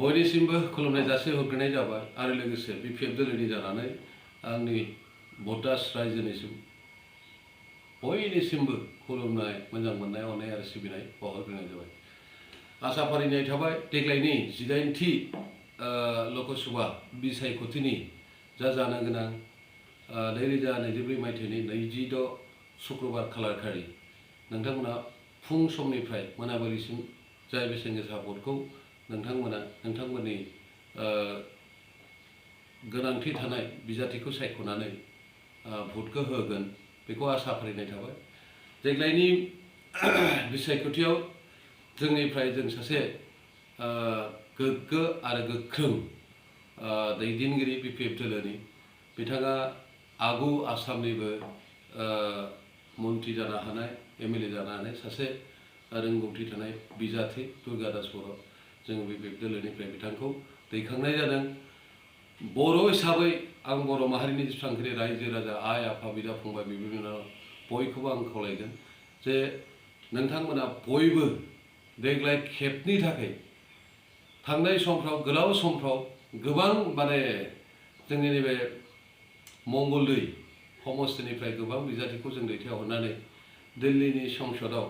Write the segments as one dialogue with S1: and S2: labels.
S1: बयनिसिमबो खुलुमनाय जासि हरग्रोनाय जाबाय आरो लोगोसे बिपिएफ दोलोनि जानानै आंनि भटार्स रायजोनिसिम बयनिसिमबो खुलुमनाय मोजां मोननाय अननाय आरो सिबिनाय बावहरग्रोनाय जाबाय। आसा फारिनाय थाबाय देग्लायनि 18थि लकसभा बिसायख'थिनि जा जानो गोनां 2024 मायथाइनि 26 शुक्रबार खालारखालि नोंथांमोना फुं समनिफ्राय मोनाबिलिसिम जाय बेसेन गोसा भटखौ नोंथांमोननि गोनांथि थानाय बिजाथिखौ सायख'नानै भटखौ होगोन बेखौ आसा फारिनाय थाबाय। देग्लायनि बिसायख'थियाव जोंनिफ्राय जों सासे गोग्गो आरो गोख्रों दैदेनगिरि बिपिएफ दोलोनि बिथाङा आगु आसामनिबो मन्त्रि जानो हानाय एमएलए जानो हानाय सासे रोंगौथि थानाय बिजाथि दुर्गा दास बर' जों बिपिएफ दोलोनिफ्राय बिथांखौ दैखांनाय जादों। बर' हिसाबै आं बर' माहारिनि जेसेबांखिनि रायजो राजा आइ आफा बिदा फंबाय बिब' बिनानाव बयखौबो आं खावलायगोन जे नोंथांमोना बयबो देग्लाय खेबनि थाखाय थांनाय समफ्राव गोलाव समफ्राव गोबां जोंनि नैबे मंगलदै समस्तिनिफ्राय गोबां बिजाथिखौ जों दैथायहरनानै दिल्लीनि संसदआव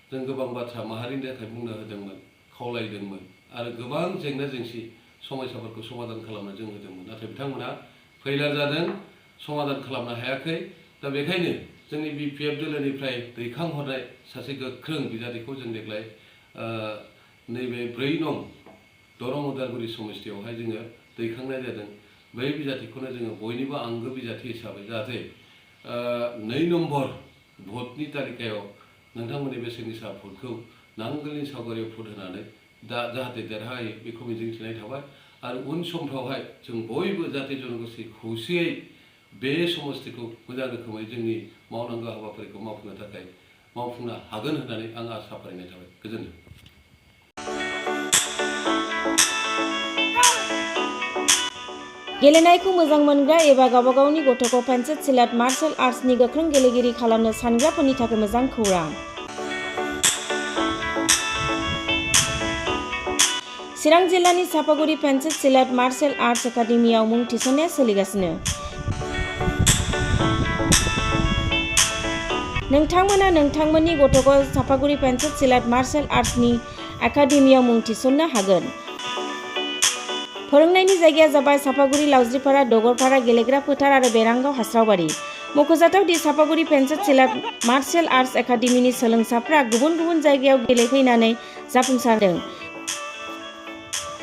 S1: जों गोबां बाथ्रा माहारिनि थाखाय बुंनो होदोंमोन खावलायदोंमोन आरो गोबां जेंना जेंसि समस्याफोरखौ समाधान खालामनो जों होदोंमोन। नाथाय बिथांमोना फैलार जादों, समाधान खालामनो हायाखै। दा बेखायनो जोंनि बिपिएफ दोलोनिफ्राय दैखांहरनाय सासे गोख्रों बिजाथिखौ जों देग्लाय नैबे 4 नं दरं उदालगुरि समस्तियावहाय जोङो दैखांनाय जादों। बै बिजाथिखौनो जोङो बयनिबो आंगो बिजाथि हिसाबै जाहाथे 2 नम्बर भटनि तालिकायाव नोंथांमोननि बेसेन गोसा भटखौ नांगोलनि सावगारियाव भट होनानै जाहाथे देरहायो बेखौ मिजिंथिनाय थाबाय। आरो उन समफ्रावहाय जों बयबो जाहाथे जनगोष्ठी खौसेयै बे समस्तिखौ मोजां रोखोमै जोंनि मावनांगौ हाबाफारिखौ मावफुंनो हागोन होननानै आं आसा फारिनाय थाबाय। गोजोन्थों।
S2: गेलेनायखौ मोजां मोनग्रा एबा गावबा गावनि गथ'खौ पेन्सिल सिलाट मार्शल आर्ट्सनि गोख्रों गेलेगिरि खालामनो सानग्राफोरनि थाखाय मोजां खौरां। चिरां जिल्लानि सापागुरि पेन्सिल सिलाट मार्शल आर्ट्स एकाडेमियाव मुं थिसननाया सोलिगासिनो। नोंथांमोना नोंथांमोननि गथ'खौ सापागुरि पेन्सिल सिलाट मार्शल आर्ट्सनि एकाडेमियाव मुं थिसननो हागोन। फोरोंनायनि जायगाया जाबाय सापागुरि लावज्रिपारा दगरपारा गेलेग्रा फोथार आरो बेरांगाव हास्रावबारि। मख'जाथाव दि सापागुरि पेन्सिल सिलाट मार्शल आर्ट्स एकाडेमिनि सोलोंसाफ्रा गुबुन गुबुन जायगायाव गेलेफैनानै जाफुंसारदों।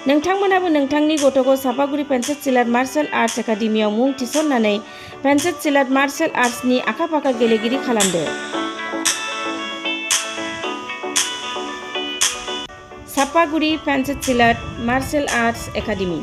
S2: नोंथांमोनाबो नोंथांनि गथ'खौ सापागुरि पेन्सिल सिलाट मार्शल आर्ट्स एकाडेमियाव मुं थिसननानै पेन्सिल सिलाट मार्शल आर्ट्सनि आखा-फाखा गेलेगिरि खालामदो। Sapaguri pencil सिलाट martial arts academy.